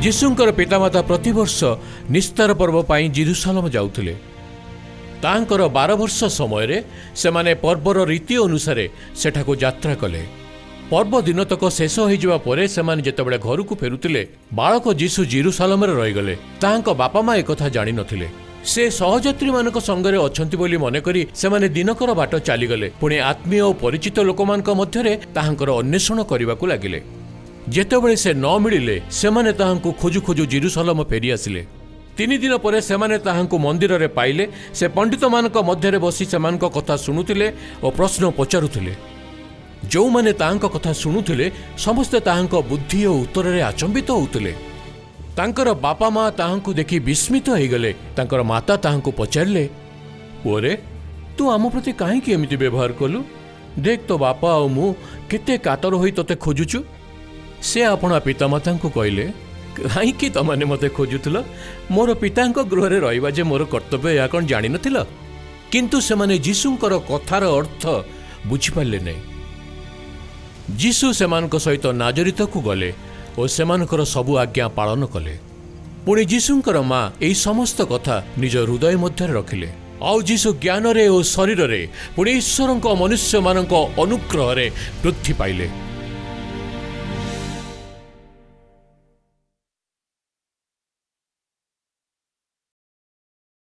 ଯୀଶୁଙ୍କର ପିତାମାତା ପ୍ରତିବର୍ଷ ନିସ୍ତାର ପର୍ବ ପାଇଁ ଜିରୁସାଲମ ଯାଉଥିଲେ। ତାଙ୍କର 12 ବର୍ଷ ସମୟରେ ସେମାନେ ପର୍ବର ରୀତି ଅନୁସାରେ ସେଠାକୁ ଯାତ୍ରା କଲେ। ପର୍ବ ଦିନତକ ଶେଷ ହୋଇଯିବା ପରେ ସେମାନେ ଯେତେବେଳେ ଘରକୁ ଫେରୁଥିଲେ, ବାଳକ ଯୀଶୁ ଜିରୁସାଲମରେ ରହିଗଲେ। ତାହାଙ୍କ ବାପା ମା ଏକଥା ଜାଣିନଥିଲେ। ସେ ସହଯାତ୍ରୀମାନଙ୍କ ସଙ୍ଗରେ ଅଛନ୍ତି ବୋଲି ମନେକରି ସେମାନେ ଦିନକର ବାଟ ଚାଲିଗଲେ। ପୁଣି ଆତ୍ମୀୟ ଓ ପରିଚିତ ଲୋକମାନଙ୍କ ମଧ୍ୟରେ ତାହାଙ୍କର ଅନ୍ୱେଷଣ କରିବାକୁ ଲାଗିଲେ। ଯେତେବେଳେ ସେ ନ ମିଳିଲେ, ସେମାନେ ତାହାଙ୍କୁ ଖୋଜୁ ଖୋଜୁ ଜିରୁସାଲମ ଫେରିଆସିଲେ। 3 ଦିନ ପରେ ସେମାନେ ତାହାଙ୍କୁ ମନ୍ଦିରରେ ପାଇଲେ। ସେ ପଣ୍ଡିତମାନଙ୍କ ମଧ୍ୟରେ ବସି ସେମାନଙ୍କ କଥା ଶୁଣୁଥିଲେ ଓ ପ୍ରଶ୍ନ ପଚାରୁଥିଲେ। ଯେଉଁମାନେ ତାହାଙ୍କ କଥା ଶୁଣୁଥିଲେ, ସମସ୍ତେ ତାହାଙ୍କ ବୁଦ୍ଧି ଓ ଉତ୍ତରରେ ଆଚମ୍ବିତ ହେଉଥିଲେ। ତାଙ୍କର ବାପା ମା ତାହାଙ୍କୁ ଦେଖି ବିସ୍ମିତ ହୋଇଗଲେ। ତାଙ୍କର ମାତା ତାହାଙ୍କୁ ପଚାରିଲେ, "ପୁଅରେ, ତୁ ଆମ ପ୍ରତି କାହିଁକି ଏମିତି ବ୍ୟବହାର କଲୁ? ଦେଖ, ତୋ ବାପା ଆଉ ମୁଁ କେତେ କାତର ହୋଇ ତୋତେ ଖୋଜୁଛୁ।" ସେ ଆପଣା ପିତାମାତାଙ୍କୁ କହିଲେ, "କାହିଁକି ତମାନେ ମୋତେ ଖୋଜୁଥିଲ? ମୋର ପିତାଙ୍କ ଗୃହରେ ରହିବା ଯେ ମୋର କର୍ତ୍ତବ୍ୟ, ଏହା କ'ଣ ଜାଣିନଥିଲ?" କିନ୍ତୁ ସେମାନେ ଯୀଶୁଙ୍କର କଥାର ଅର୍ଥ ବୁଝିପାରିଲେ ନାହିଁ। ଯୀଶୁ ସେମାନଙ୍କ ସହିତ ନାଜରିତକୁ ଗଲେ ଓ ସେମାନଙ୍କର ସବୁ ଆଜ୍ଞା ପାଳନ କଲେ। ପୁଣି ଯୀଶୁଙ୍କର ମା ଏହି ସମସ୍ତ କଥା ନିଜ ହୃଦୟ ମଧ୍ୟରେ ରଖିଲେ। ଆଉ ଯୀଶୁ ଜ୍ଞାନରେ ଓ ଶରୀରରେ, ପୁଣି ଈଶ୍ୱରଙ୍କ ମନୁଷ୍ୟମାନଙ୍କ ଅନୁଗ୍ରହରେ ବୃଦ୍ଧି ପାଇଲେ।